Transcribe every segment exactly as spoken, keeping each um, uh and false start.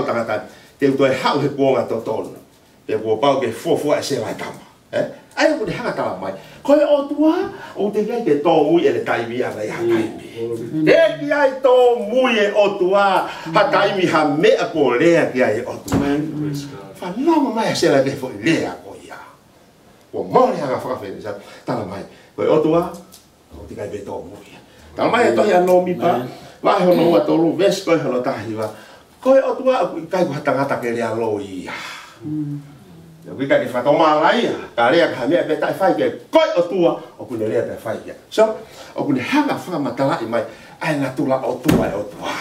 ʻo tangata, te u toe haʻu he kuonga totonu. Pea kuo pau ke fuofua ʻe Sela e tama. Ē? ʻA ia ʻoku ne hanga ʻo talamai, ko e ʻOtua ʻoku teʻeki ai ke tōmui ʻene taimi ʻana ʻi ha taimi. Teʻeki ai tōmui ʻe he ʻOtua ha taimi ha meʻa kuo lea ki ai e ʻOtua. Fanongo mai ʻa Sela ki he foʻi lea ko ia. Kuo mole ʻa e anga fakafeʻiloaki, talamai, ko e ʻOtua ʻoku teʻeki ai pē tōmui ia. Talamai ʻe he tohi ʻa Nōmipa, vahe hono ua tolu, veesi ko hono taha hiva. Ko e ʻOtua ʻoku ʻikai ko ha tangata ke lea loi ia. ʻOku ʻikai ke fakatomala ia, ka lea ki ha meʻa pea taʻe fai ki ai. Ko e ʻOtua ʻoku ne lea pea fai ki ai. So, ʻoku ne hanga ʻo fakamatalaʻi mai ʻa e natula ʻOtua ʻo e ʻOtua.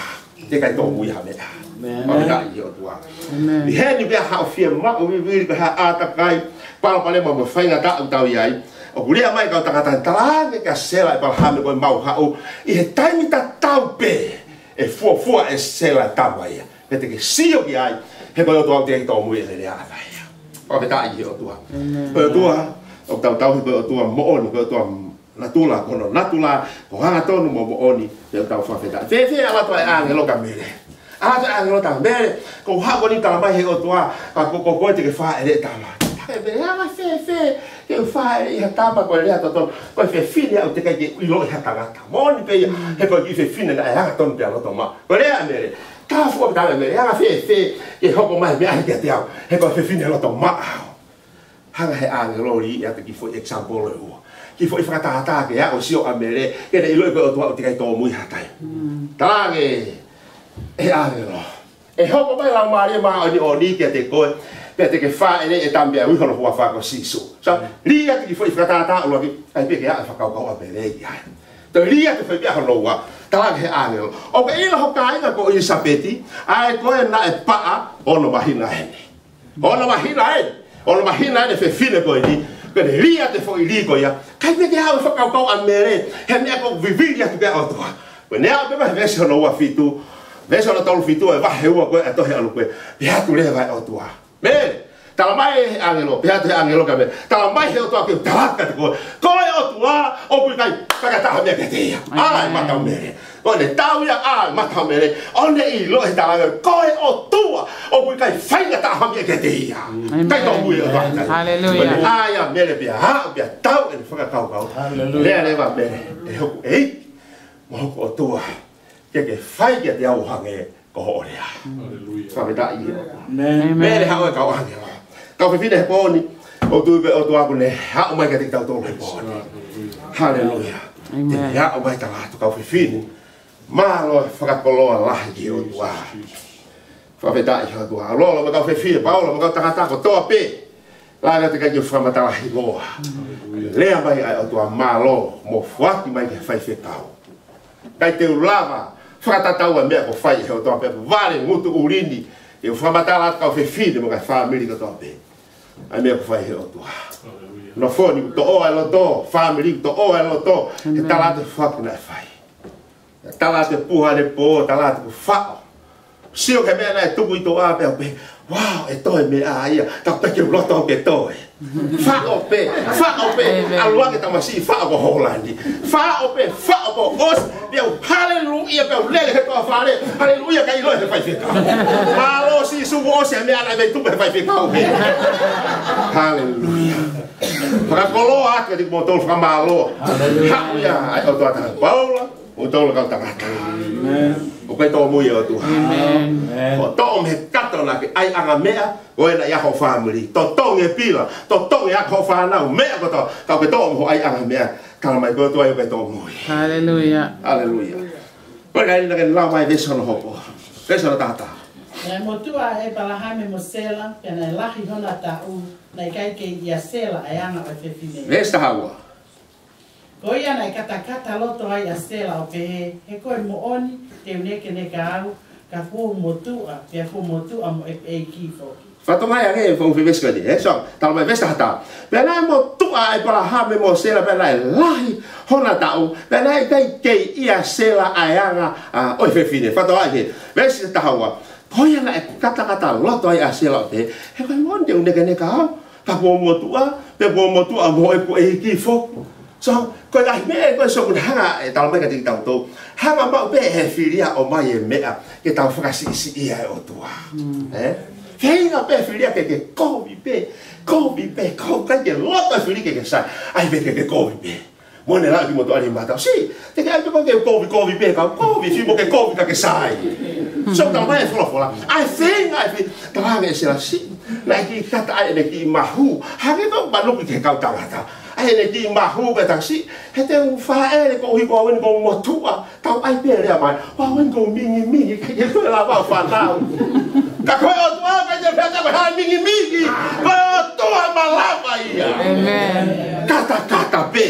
Teʻeki ai tōmui ha meʻa. ʻĒmeni. Fakafetaʻi ki he ʻOtua. ʻĒmeni. ʻI heni pea haʻu fiemaʻu vivili ko e hā ʻātakai, palopalema mo e faingataʻa ʻoku tau ʻi ai. ʻOku lea mai e kau tangata, talaange kia Sela ʻEpalahame ko e mau haʻu ʻi he taimi tatau pē ʻe fuofua ʻe Sela e tama ia. Pea te ke sio ki ai, he ko e ʻOtua ʻoku teʻeki tōmui ʻene lea ʻana ia. Fakafetaʻi ki he ʻOtua. ʻĒmeni. Ko e ʻOtua ʻoku tau tauhi ko e ʻOtua moʻoni, ko e ʻOtua natula, ko hono natula, ko e angatonu mo moʻoni, pea ʻoku tau fakafetaʻi. Fēfē ʻalu atu ʻa e ʻāngelo kia Mele? ʻAlu atu ʻa e ʻāngelo kia Mele, ko e hā ko eni talamai ʻe he ʻOtua, ka ko, ko koe te ke fāʻele e tama. Ka ko Mele, anga fēfē ke u fāʻeleʻi ha tama ko e lea totonu, ko e fefine ʻoku teʻeki ai ke ʻiloʻi ʻe ha tangata. Moʻoni pē ia, he ko e kiʻi fefine naʻe angatonu pea loto maʻa. Ko e lea ʻa Mele, ka fuʻu ʻoku talamai ʻe Mele, anga fēfē ke hoko mai e meʻa ni kiate au, he ko e fefine loto maʻa au. Hanga ʻe he ʻāngelo ʻo lī atu e kiʻi foʻi example ʻe ua. Kiʻi foʻi fakatātā ke aʻu ʻo sio ʻa Mele, ke ne ʻiloʻi ko e ʻOtua ʻoku teʻeki ai tōmui ha taimi. Talaange ʻe he ʻāngelo, ʻe hoko mai e Laumālie Māʻoniʻoni kiate koe, pea te ke fāʻeleʻi e tama pea ui hono huafa ko Sīsū. So, lī atu e kiʻi foʻi fakatātā ʻuluaki, ʻai pē ke aʻu e fakakaukau ʻa Mele ki ai. Toe lī atu e foʻi meʻa hono ua, talaange ʻe he ʻāngelo, ʻoku ke ʻilo ho kāinga ko ʻIlisapeti, ʻa ē ko ē naʻe paʻa, ono māhina eni. Ono māhina eni, ono māhina eni e fefine ko eni, ko ʻene lī atu e foʻi lī ko ia. Kae pehē ke aʻu e fakakaukau ʻa Mele, he meʻa ʻoku vivili atu ki ai e ʻOtua. Ko ʻene aʻu pē mai he veesi hono ua fitu, veesi hono tolu fitu ʻo e vahe ua ko ē ʻa e tohi ʻa Luke, pehē atu leva e ʻOtua. Mele, talamai ʻe he ʻāngelo, pehē atu ʻe he ʻāngelo kia Mele, talamai ʻe he ʻOtua ke u tala atu kiate koe, ko e ʻOtua ʻoku ʻikai fakataha meʻa kiate ia. ʻAi, ʻai, mata ʻo Mele. Ko ʻene tau ia, ʻai, mata ʻo Mele, ʻo ne ʻilo he talaange, ko e ʻOtua ʻoku ʻikai faingataʻa ha meʻa kiate ia. ʻĒmeni. ʻIkai tōmui ia. Haleluia. Ko ʻene ʻai ʻa Mele pea aʻu pea tau ʻene fakakaukau. Haleluia. Lea leva ʻa Mele, ʻe hoku ʻEiki, mo hoku ʻOtua, ke ke fai kiate au ʻo hangē ko hoʻo lea. Haleluia. Fakafetaʻi ki he ʻOtua. ʻĒmeni. Mele, haʻu e kau ʻāngelo. Kau fefine he pō ni, ʻoku tui pē ʻOtua ʻoku ne haʻu mai kiate kitautolu he pō ni. Haleluia. ʻĒmeni. Te ne haʻu mai, tala atu, kau fefine, mālō e fakakoloa lahi ki he ʻOtua. Fakafetaʻi ki he ʻOtua. ʻAloʻola mo e kau fefine, Paula mo e kau tangata kotoa pē. Langa te kai ke fakamatala hingoa. Lea mai ʻa e ʻOtua, mālō mo foaki mai ki he faifekau. ʻIkai te u lava fakatatau ʻa e meʻa kuo fai ʻe he ʻOtua pea vale ngutu ʻuli ni. ʻE fakamatala atu, kau fefine mo e kau fāmili kotoa pē, ʻa e meʻa kuo fai ʻe he ʻOtua. Nofo ni kuo toʻo ʻa e loto, fāmili kuo toʻo ʻa e loto, he tala atu e faʻo naʻe fai. Tala atu e puha ʻanepō, tala atu kuo faʻo. Sio ki he meʻa naʻe tuku ʻi tuʻa pea u pehē, wow, ʻe toe meʻa ia, ka ʻoku ʻikai ke u loto ke toe. Faʻo pē, faʻo pē, ʻalu ange tamasiʻi, faʻo ko Hōlani. Faʻo pē, faʻo kuo ʻosi, pea u haleluia, pea u lele he toafale, haleluia, kae ʻiloʻi ʻe he faifekau. Mālō Sīsū, kuo ʻosi e meʻa naʻe tuku ʻe he faifekau. Haleluia. Fakakoloa atu kiate kimoutolu, fakamālō. Haleluia. Haʻu ia ʻa e ʻOtua kia Paula mo e kau tangata. ʻĒmeni. ʻOku ʻikai tōmui e ʻOtua. ʻĒmeni. Kuo toʻo mei he kato naʻa ke ʻaiʻanga meʻa, ko ē naʻe ʻi ai ho fāmili. Totongi e pila, totongi e ako ho fānau, meʻa kotoa, ka ʻoku ke toʻo mo ho ʻaiʻanga meʻa, talamai ko e ʻOtua ia ʻoku ʻikai tōmui. Haleluia. Haleluia. Ko e kae naʻa ke lau mai veesi hono hoko. Veesi hono taha taha. Naʻe motuʻa ʻa ʻEpalahame mo Sela, pea naʻe lahi hona taʻu, naʻe ʻikai kei ʻia Sela ʻa e anga ʻo e fefine. Veesi taha ua. Ko ia naʻe katakata loto ai ʻa Sela ʻo pehē, he ko e moʻoni te u nekeneka au, ka kuo u motuʻa, pea kuo u motuʻa mo e ʻEiki foki. Fatongia ange e foʻi veesi ko eni, ē? So, talamai veesi taha taha. Pea naʻe motuʻa ʻa ʻEpalahame mo Sela, pea naʻe lahi hona taʻu, pea naʻe ʻikai kei ʻia Sela ʻa e anga, ā, ʻo e fefine. Fatongia ange, veesi taha ua. Ko ia naʻe katakata loto ai ʻa Sela ʻo pehē, he ko e moʻoni te u nekeneka au, ka kuo u motuʻa, pea kuo u motuʻa mo ʻeku ʻEiki foki. So, ko e ngaahi meʻa ko ē, so, ʻoku ne hanga ʻe talamai kiate kitautolu, hanga maʻu pē ʻe he fili ia ʻo ʻomai e meʻa ke tau fakasiʻisiʻi ai e ʻOtua. Ē? Feinga pē fili ia ke ke kovi pē, kovi pē, kovi, ʻikai ke loto e fili ke ke sai, ʻai pē ke ke kovi pē. Mo ne lau ki motu ali matau. Sī, te ke ʻai pē koe ke kovi, kovi pē, ka kovi, fili mo ke kovi ka ke sai. So, talamai e folofola, ʻa e feinga, ʻa e feinga, talamai ʻe Sela, sī, naʻe kiʻi kata ai ʻene kiʻi mahu. Hangē ko e manuki ki he kau tangata. ʻA ʻene kiʻi mahu pē, ta sī, he te u fāʻele koeʻuhi ko au eni ko e motuʻa. Tau ʻai pē lea mai, ko au eni ko e mingimingi, ʻikai ke toe lava ʻo fanau. Ka ko e ʻOtua, ʻikai te u pehē ko e hā e mingimingi. Ko e ʻOtua malava ia. ʻĒmeni. Katakata pē.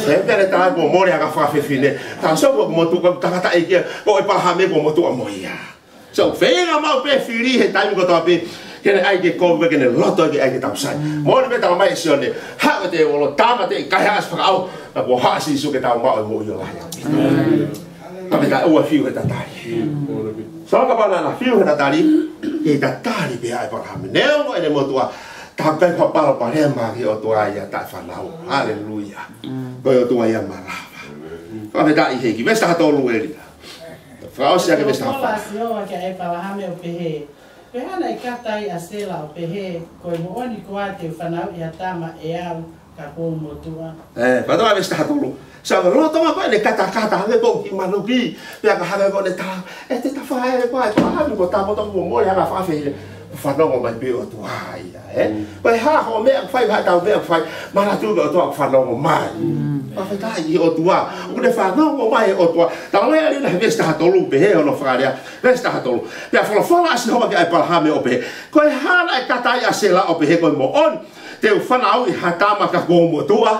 He pele tā ko mole ʻa e kau fakafefine. Ta so ko motu ko tangata ʻEiki, ko ʻEpalahame ko e motuʻa mo ia. So, feinga maʻu pē fili he taimi kotoa pē, ke ne ʻai ke kovi, ke ne loto ke ʻai ke tau sai. Moʻoni pē talamai ʻe Sione, haʻu e tēvolo, tāmateʻi, kaihaʻasi, fakaʻau, ka kuo haʻu ʻa Sīsū ke tau maʻu e moʻui ʻo lahi. Ka pē ta ua fiu he tatali. So, kapau naʻa na fiu he tatali, ke tatali pē ʻa ʻEpalahame. Neongo ʻene motuʻa, ka ʻikai ha palopalema ki he ʻOtua ia taʻefanau. Haleluia. Ko e ʻOtua ia malava. Fakafetaʻi he ʻEiki. Veesi taha tolu ē, Lita. Fakaʻosi ʻaki e veesi taha fā. Folofola ʻa Sihova kia ʻEpalahame ʻo pehē, Ko e hā naʻe kata ai ʻa Sela ʻo pehē, Ko e moʻoni koā te u fanauʻi ha tama ʻe au ka kuo u motuʻa? Ē, fakatoka veesi taha tolu. Sa ka loto ma ko ʻene katakata, hangē ko e kiʻi manuki, pea ka hangē ko ʻene tā, ʻe te ta fāʻele koā, ʻEpalahame, ko e tama toko mo mole, hanga fafehe. Fanongo mai pē ʻOtua ia, ē? Ko e hā hoʻo meʻa ʻoku fai, hā ʻetau meʻa ʻoku fai, manatu ko e ʻOtua ʻoku fanongo mai. Fakafetaʻi ki he ʻOtua, ʻoku ne fanongo mai e ʻOtua. Talamai ʻe Lita he veesi taha tolu pehē hono fakalea, veesi taha tolu. Pea folofola ʻa Sihova kia ʻEpalahame ʻo pehē, Ko e hā naʻe kata ai ʻa Sela ʻo pehē, Ko e moʻoni te u fanauʻi ha tama ka kuo u motuʻa?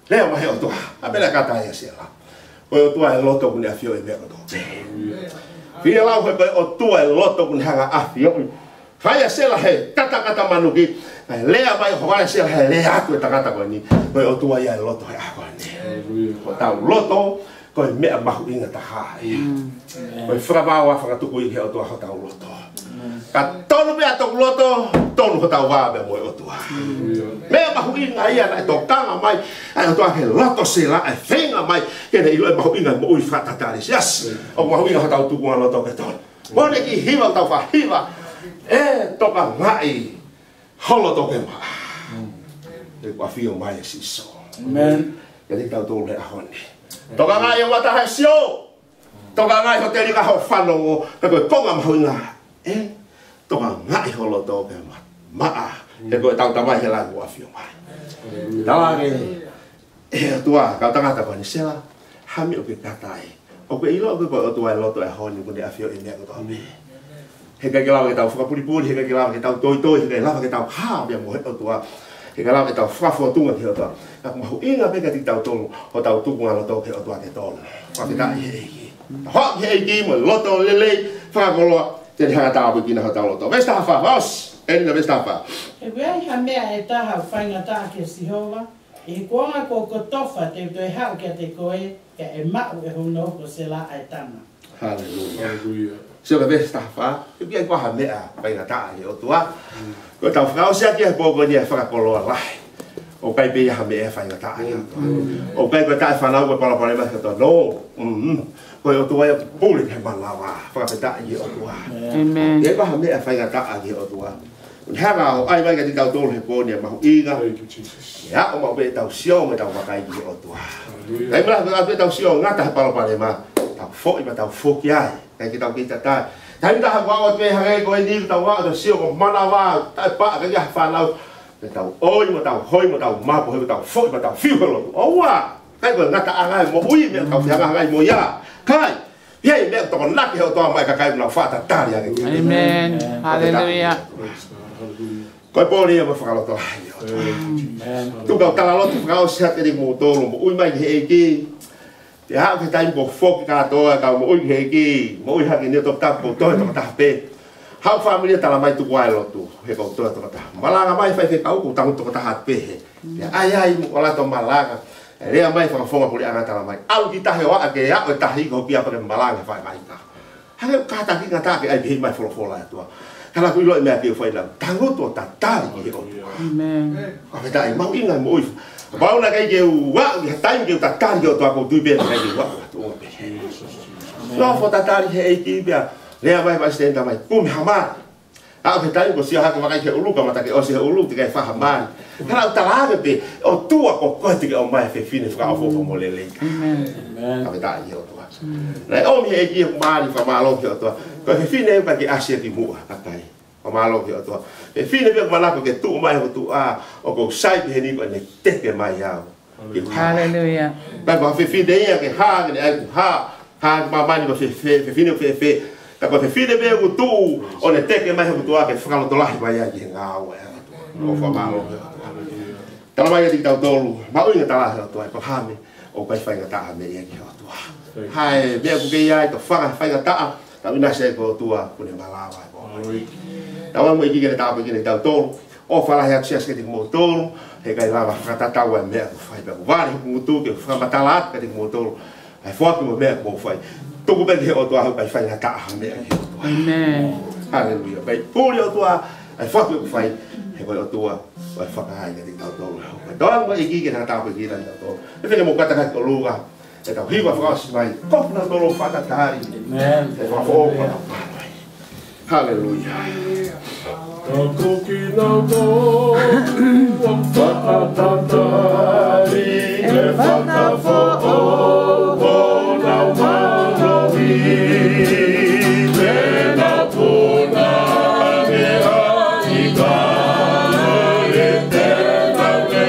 Lea mai he ʻOtua, ʻa e meʻa naʻe kata ai ʻa Sela. Ko e ʻOtua e loto ʻoku ne ʻafioʻi e meʻa kotoa pē. Fie lau he ko e ʻOtua e loto ʻoku ne hanga ʻafioʻi. Fai ʻa Sela he katakata manuki, kae lea mai, hohaʻa ʻa Sela he lea atu e tangata ko eni, ko e ʻOtua ia e loto he ʻaho ko eni. Ko hotau loto, ko e meʻa mahuʻinga taha ia. Ko e fakavā ʻa e fakatuku ʻi he ʻOtua hotau loto. Ka tonu pē ʻa toku loto, tonu hotau vā pē mo e ʻOtua. Meʻa mahuʻinga ia naʻe tokanga mai ʻa e ʻOtua ki he loto ʻo Sela, ʻa e feinga mai ke ne ʻilo e mahuʻinga e moʻui fakatatali. Siasi, ʻoku mahuʻinga hotau tukunga loto ke tonu. Mo e kiʻi hiva ʻoku tau faʻa hiva, ʻe tokangaʻi ho loto ke maʻa. ʻE kuo ʻafio mai ʻa Sīsū. ʻĒmeni. Kiate kitautolu he ʻaho ni. Tokangaʻi ʻa e mata he sio. Tokangaʻi ho telinga, hoʻo fanongo, ka ko e konga mahuʻinga, ʻe tokangaʻi ho loto ke ma-, maʻa, he ko ʻetau Tamai he langi ʻoku ʻafio mai. Talaange ʻe he ʻOtua, kau tangata ko eni Sela, hā e meʻa ʻoku ke kata ai? ʻOku ke ʻilo ʻoku ko e ʻOtua e loto he ʻaho ni ʻoku ne ʻafioʻi e meʻa kotoa pē. Heʻikai ke lava ke tau fakapulipuli, heʻikai ke lava ke tau toitoi, heʻikai lava ke tau hā pea mo e ʻOtua. Heʻikai lava ke tau fakafōtunga ki he ʻOtua. Ka ʻoku mahuʻinga pē kiate kitautolu, hotau tukunga loto ki he ʻOtua ke tonu. Fakafetaʻi he ʻEiki. Hoko ki he ʻEiki mo e loto lelei, fakakoloa, te ne hanga ʻo tāpuekina hotau loto. Veesi taha fā, fakaʻosi, eni na veesi taha fā. He ʻoku ʻi ai ha meʻa ʻe taha ʻoku faingataʻa kia Sihova, ʻi he kuonga kuo kotofa te u toe haʻu kiate koe, ka ʻe maʻu ʻe hono hoko ʻo Sela ʻa e tama. Haleluia. Haleluia. Sio ki he veesi taha fā, ʻoku ʻi ai koā ha meʻa faingataʻa ki he ʻOtua? Ko ʻetau fakaʻosi ʻaki e pō ko eni ʻa e fakakoloa lahi. ʻOku ʻikai pē ʻi ai ha meʻa faingataʻa ki he ʻOtua. ʻOku ʻikai ko e taʻefanau ko e palopalema ki he ʻOtua. No. Mm. Ko e ʻOtua ia ʻoku pule ki he manava. Fakafetaʻi ki he ʻOtua. ʻĒmeni. ʻIkai ko ha meʻa faingataʻa ki he ʻOtua. ʻOku ne hanga ʻo ʻai mai kiate kitautolu he pō ni ʻa e mahuʻinga. Thank you, Jesus. ʻE aʻu maʻu pē ʻetau sio mo ʻetau vakai ki he ʻOtua. Haleluia. Taimi lahi ʻoku ʻi ai ʻetau sio ngata he palopalema, tau foʻi pea tau foki ai. ʻIkai ke tau kei tatai. Taimi lahi ʻoku aʻu atu pē hangē ko eni, tau aʻu atu sio ko e manava, taʻepaʻa, ʻikai ha fānau. Pea tau ʻoi mo tau hoi mo tau mapu, he tau foʻi pea tau fiu he lotu. ʻOua! ʻIkai ko e ngataʻanga e moʻui, meʻa tau fehangahangai mo ia. ʻIkai. ʻI ai e meʻa ʻoku tokonaki he ʻOtua maʻa e kakai ʻoku nau fakatatali ange. ʻĒmeni. Haleluia. Ko e pō ni ia mo e fakalotolahi ʻo e ʻOtua. ʻĒmeni. Tuku ke u talaloto fakaʻosi atu kimoutolu, moʻui mai ki he ʻEiki. Pea aʻu ki he taimi kuo foki kātoa e kau moʻui ki he ʻEiki, moʻui hake ni ʻo toputapu, kuo u toe tokotaha pē. Haʻu fāmili ʻo talamai tuku ā e lotu, he kuo u toe tokotaha. Malanga mai faifekau, kuo u tangutu tokotaha atu pē hē. Pea ʻai ai mo ʻalato malanga. ʻE lea mai fakafofonga puleʻanga, talamai, ʻalu ki tahi ʻo aʻu ki he ʻaho ʻe taha ʻi he ʻaho ko ia pea ke malanga fai mai ka. Hangē ʻoku kātakiʻi ngata ke ʻai pē mai folofola ʻa e ʻOtua. Ka naʻá ku ʻilo e meʻa ke u fai, naʻá ku tangutu ʻo tatali ki he ʻOtua. ʻĒmeni. Fakafetaʻi, mahuʻinga e moʻui. Kapau naʻe ʻikai ke u aʻu ki ha taimi ke u tatali ki he ʻOtua, ʻoku ou tui pē naʻe ʻikai ke u aʻu atu ʻo pehē. Nofo tatali he ʻEiki pea lea mai e palesiteni, talamai, kumi ha mali. Aʻu ki he taimi kuo sio hake, vakai ki he ʻulu, kamata ke ʻosi he ʻulu, teʻeki ai fai ha mali. Ka naʻá ku talaange pē, ʻOtua, ko koe te ke ʻomai e fefine fakaʻofoʻofa mo lelei. ʻĒmeni. Fakafetaʻi ki he ʻOtua. Naʻe ʻomi he ʻEiki ʻeku mali, fakamālō ki he ʻOtua. Ko e fefine ʻoku ʻikai ke ʻasi ia ki muʻa, kakai. Fakamālō ki he ʻOtua. Fefine pē ʻoku manako ke tuʻu mai hoku tuʻa, ʻoku ou sai pē heni ko ʻene teke mai au. Haleluia. Naʻe ʻikai ko ha fefine ia ke hā, ke ne ʻai ʻeku hā, hā ki māmani, ko e fe-, fe-, fefine fēfē. Ka ko e fefine pē ʻoku tuʻu ʻo ne teke mai hoku tuʻa ke fakalotolahi mai ai ki he ngāue ʻa e ʻOtua. ʻOku fakamālō ki he ʻOtua. Talamai kiate kitautolu, mahuʻinga e tala ʻa e ʻOtua, ʻĒpalahame, ʻoku ʻikai faingataʻa ha meʻa ia ki he ʻOtua. Ha meʻa ʻoku ke ʻi ai, tofanga he faingataʻa, ka ʻinasi ai ki he ʻOtua, kuo ne malava ai koe. Haleluia. Talamai e ʻEiki ke ne tāpuekina kitautolu, ʻofa lahi atu Siasi kiate kimoutolu, he ʻikai lava fakatatau e meʻa kuo fai, pea ʻoku vale hoku ngutu ke fakamatala atu kiate kimoutolu ʻa e foaki mo e meʻa kuo fai. Tuku pē ki he ʻOtua, he ʻoku ʻikai faingataʻa ha meʻa ki he ʻOtua. ʻĒmeni. Haleluia. Pea puli ʻOtua ʻa e foaki kuo fai, he ko e ʻOtua ʻoku fakaai kiate kitautolu. Pea tala mai e ʻEiki ke ne tāpuekina kitautolu. ʻE fenga mo kata kai ko Luka, ʻetau hiva fakaʻosi mai, ko kinautolu ʻoku fakatatali. ʻĒmeni. ʻE fakafoʻou kinautolu. Haleluia. Ka ko kinautolu ʻoku fakatatali, ʻe fakafoʻou honau mālohi, te nau puna ange ʻa e ʻikai, te nau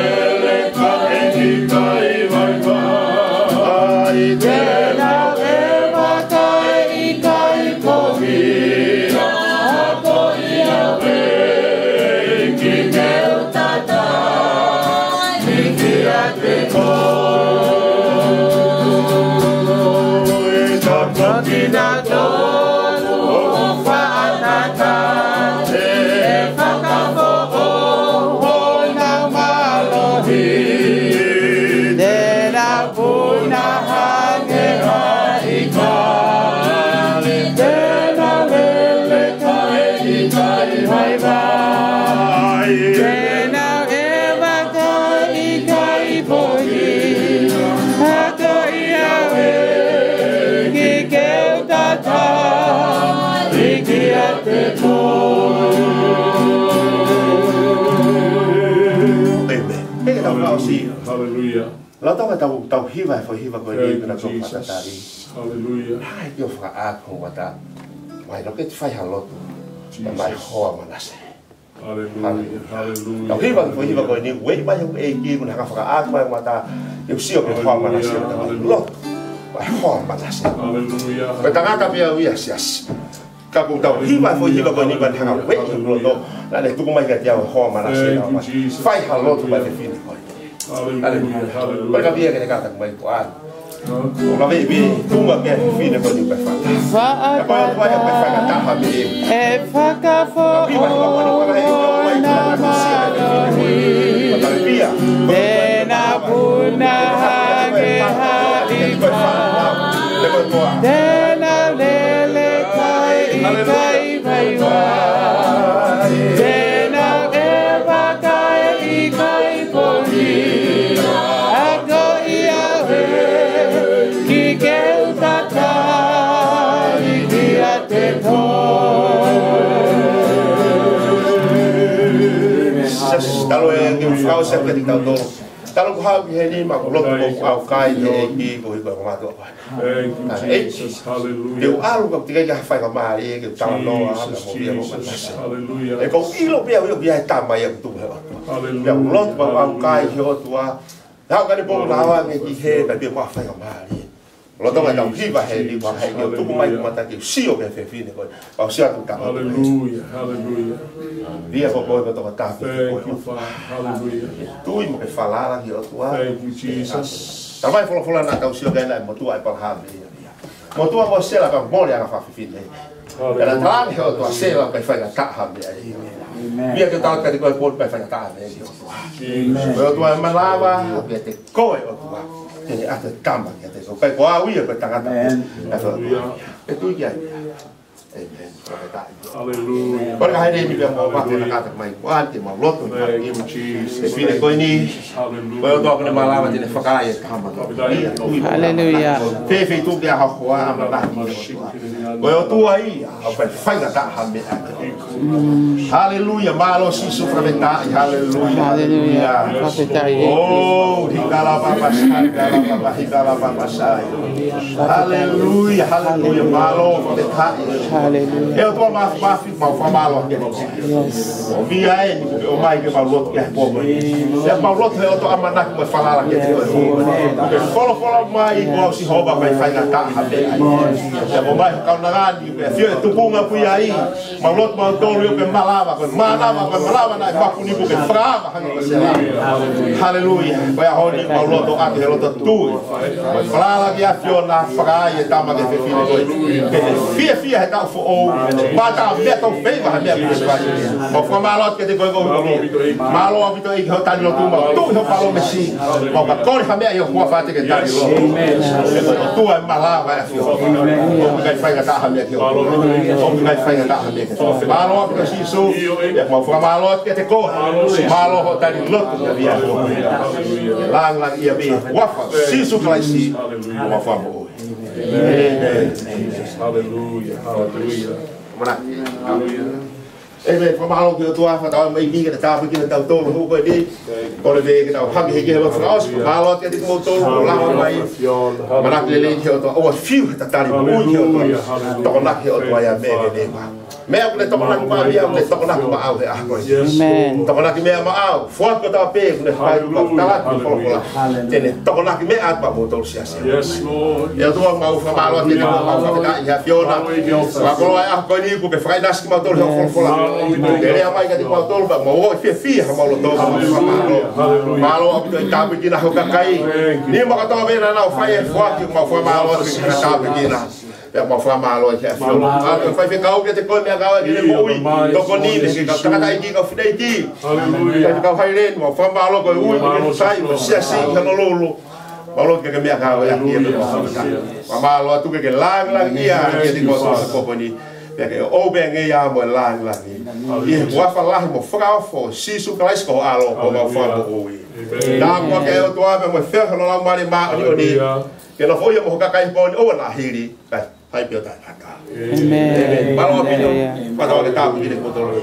lele kae ʻikai vaivai, te nau ʻeva kae ʻikai pohi, ʻa ko ia ʻe ʻEiki ke u tatali kiate koe. Ka ko kinautolu ʻoku fakatatali, ʻe fakafoʻou honau mālohi, te nau puna ange ʻa e ʻikai, te nau lele kae ʻikai vaivai, te nau ʻeva kae ʻikai pohi, ʻa ko ia ʻe ʻEiki ke u tatali kiate koe. ʻĒmeni. Hei, tau fakaʻosi. Haleluia. Lolotonga ʻetau, ʻetau hiva e foʻi hiva ko eni, Thank you, Jesus. Haleluia. Hai, ʻio fakaʻaku ʻo wata. Mai, loke te fai ha lotu. Mai hoa Manase. Haleluia. Haleluia. Tau hiva e foʻi hiva ko eni, ʻoku ʻi ai mai hoku ʻEiki, ʻoku ne hanga fakaʻaku mai mata, ʻio sio ki hoa Manase, Haleluia. Mai lotu. Mai hoa Manase. Haleluia. Ko e tangata pē au ia Siasi. Ka ʻoku tau hiva e foʻi hiva ko eni, ʻoku ne hanga ʻo ueʻi hoku loto. Naʻá ne tuku mai kiate au e hoa Manase, Thank you, Jesus. Fai ha lotu mai fefine ko ē. Haleluia, haleluia. Ko e ka pia ke ne kata mai ko ā. ʻO lave pē, tunga pē fefine ko eni ʻoku fai. Ka ko e ʻOtua ʻoku faingataʻa ha meʻa. ʻE fakafoʻou honau mālohi. Ka pia. Te nau puna ange ʻa e ʻikai. Te nau lele kae ʻikai vaivai. Te nau ʻeva kae ʻikai pohi. ʻA ko ia ʻe ʻEiki ke u tatali kiate koe. Siasi, talu e ke u fakaʻosi atu kiate kitautolu. Talu ʻeku haʻu ki heni, mau lotu mo ʻaukai ki he ʻEiki, ko e ʻEiki ko e mātuʻa. Thank you, Jesus. Hallelujah. Ke u ʻalu ka ʻoku teʻeki ai ke u fai ha meʻa, ke u talanoa, Jesus, mo ia mo Jesus. Manase. Hallelujah. ʻOku ou ʻilo pē au ʻoku ʻi ai e tama ia ʻoku tuku he ʻOtua. Hallelujah. Ke u lotu mo ʻaukai ki he ʻOtua. Haʻu ka ne pō na wa nge ki he, ka te mo fai ha meʻa. Lolotonga ʻetau hiva heni, ʻoku ʻi ai ke u tuku mai Hallelujah. Mata ke u sio ki he fefine ko ē. Pea u sio atu tama. Hallelujah, hallelujah. Pea ko koe ko e tokotaha pē Thank ko you, Father. Hallelujah. Tui mo ke falala ki he ʻOtua. Thank you, Jesus. Talamai e folofola naʻa tau sio ki ai naʻe motuʻa ʻa ʻĒpalahame ia. Motuʻa mo Sela ka mole ʻa e fefine. Hallelujah. Pea naʻe talaange he ʻOtua Sela ʻoku ʻikai faingataʻa ha meʻa ia. Amen. Pea ke tau kati ko e pō ʻoku ʻikai faingataʻa ha meʻa ia. Amen. Ko e ʻOtua ʻe malava, pea te ko e ʻOtua. Ke ne ʻatu e tama kiate koe. Ko au ia ko e tangata. Amen. Hallelujah. ʻE tui ki ai. ʻĒmeni. Fakafetaʻi. Haleluia. Kole ka haʻele ni pea mo vake na kata mai kuo ʻoatu ʻemau loto. Thank you, Jesus. ʻE fefine ko eni. Haleluia. Ko e ʻOtua ʻoku ne malava te ne fakaai e tama. Haleluia. Fēfē tuku ke ʻaho ko ā ʻamanaki. Ko e ʻOtua ia ʻoku fai faingataʻa ha meʻa. Haleluia. Mālō Sīsū, fakafetaʻi. Haleluia. Haleluia. Fakafetaʻi. Oh, hikalapapasai, hikalapapa, hikalapapasai. Haleluia, haleluia. Mālō, fakafetaʻi. Haleluia. ʻE ʻOtua Māfimafi, mau fakamālō atu. Yes. ʻOmai eni, ʻomai ke mau lotu ki he pō ko eni. ʻE mau lotu he ʻOtua ʻamanaki mo e falala kiate koe. Yes. Ke folofola mai, ko au Sihova ʻoku fai faingataʻa ha meʻa. Yes. ʻE ʻomai ho kaunanga ni, ke fio e tupunga pē ia ai. Mau lotu mautolu ʻoku ke malava, ko e mānava, ko e malava naʻe mapu ni ʻoku ke fakaava hangē ko e sela. Haleluia. Ko e ʻaho ni mau lotu ʻaki he loto tui. Ko e falala ki he ʻAfiona, fakaai e tama ki he fefine ko ē. Ke ne fiefia he taʻu foʻou. Mata mea tau feiva ha meʻa ke fai. Mau fakamālō atu kiate koe ko e ʻOtua. Mālō ʻaupito ʻEiki hoʻo tali lotu, mau tuʻu ʻi hoʻo palōmesi. Mau ka kole ha meʻa ʻi ho huafa te ke tali lotu. ʻE ko e ʻOtua ʻe malava ʻa e ʻAfiona. ʻOku ʻikai faingataʻa ha meʻa ki he ʻOtua. ʻOku ʻikai faingataʻa ha meʻa ki he ʻOtua. Mālō ʻaupito Sīsū. ʻE mau fakamālō atu kiate koe. Mālō hoʻo tali lotu kiate koe. Lāngilangiʻia pē huafa Sīsū Kalaisi. Mau fakamoʻui. ʻĒmeni. Haleluia. Haleluia. Mana. Haleluia. ʻĒmeni. Fakamālō ki he ʻOtua, fakatauange mai ke ne tāpuekina kitautolu he ʻaho ko eni. Kole pē ke tau hake hake he lotu fakaʻosi. Fakamālō kiate kimoutolu kuo lava mai. Manako lelei ki he ʻOtua, ʻoua ʻe fiu he tatali moʻui ki he ʻOtua. Haleluia. Tokonaki he ʻOtua ia meʻa ke ne ma. Meʻa ʻoku ne tokonaki maʻa, meʻa ʻoku ne tokonaki maʻau he ʻaho ko eni. ʻĒmeni. Tokonaki meʻa maʻau, foaki kotoa pē, ʻoku ne fai, haleluia, talaki, haleluia, folofola. Te ne tokonaki meʻa atu maʻa moutolu siasi. Yes, Lord. ʻE ʻOtua, mau fakamālō atu kiate koe, mau fakafetaʻi he ʻAfiona. Fakakoloa e ʻaho ko eni kuo ke fakaʻinasi kimautolu he folofola. Yes. Ke lea mai kiate kimautolu, pea mau ō ʻo fiefia homau loto, mau fakamālō. Haleluia. Mālō ʻaupito e tāpuekina ho kakai. Thank you. Nima kotoa pē naʻa nau fai e foaki, mau fakamālō atu ki he tāpuekina. Pea mau fakamālō ki he ʻAfiona. Mālō. Ka ke fai fekau kiate koe meʻa kae ʻoua ke ne moʻui. Tokoni ki he kau tangataʻeiki, kau fineʻeiki. Haleluia. Kau Haileni, mau fakamālō ko e ui, mālō, sai, Sīsū, mo siasi, Honolulu. Mālō ke ke meʻa kae ʻoua ke ne moʻui. Haleluia. Mau mālō atu ke ke lāngilangiʻia, thank you, kiate koe Father, he pō ko eni. Pea ke ʻoʻou pē ngeia mo e lāngilangi. Haleluia. ʻI he huafa lahi mo fakaofo, Sīsū Kalaisi ko ho ʻAlo, ko homau, haleluia, Fakamoʻui. ʻĒmeni. Tāpuakiʻi ʻe he ʻOtua pea mo e feohi ho Laumālie Māʻoniʻoni. Haleluia. Ke nofoʻia mo ho kakai he pō ni ʻo ʻoua naʻa hili. Kae fai pē ʻo taʻengata. ʻĒmeni. ʻĒmeni. Mālō ʻaupito. Haleluia. Fakatauange ke tāpuekina kimoutolu.